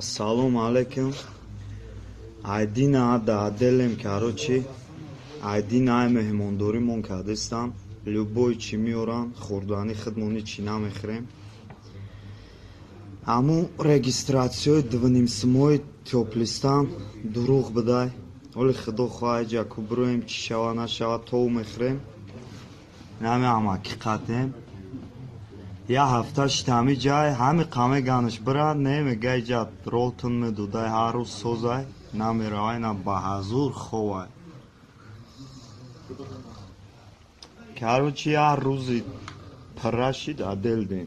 Ассалому алайкум. Айдина ада аделем, короче. Айдина ай меҳмондоримон кардистам. Любой чӣ меоран, хӯрдани худмони чӣ намехӯрем. Ҳамун регистратсияи дувнимсумои тёплистан дурӯғ бидай. Оли худо хоҳад, ҷаку бироем, чӣ шава нашава, тов мехӯрем. Нами ҳамаки қатем. Я ҳафта шид ҳами ҷай, ҳами қаме ганаш бирад, не мегай ҷа ролтон медодай, ҳар рӯз созай, намеравай, на ба ҳазур ховай. Короче, як рӯзи пирра шид, аделдем.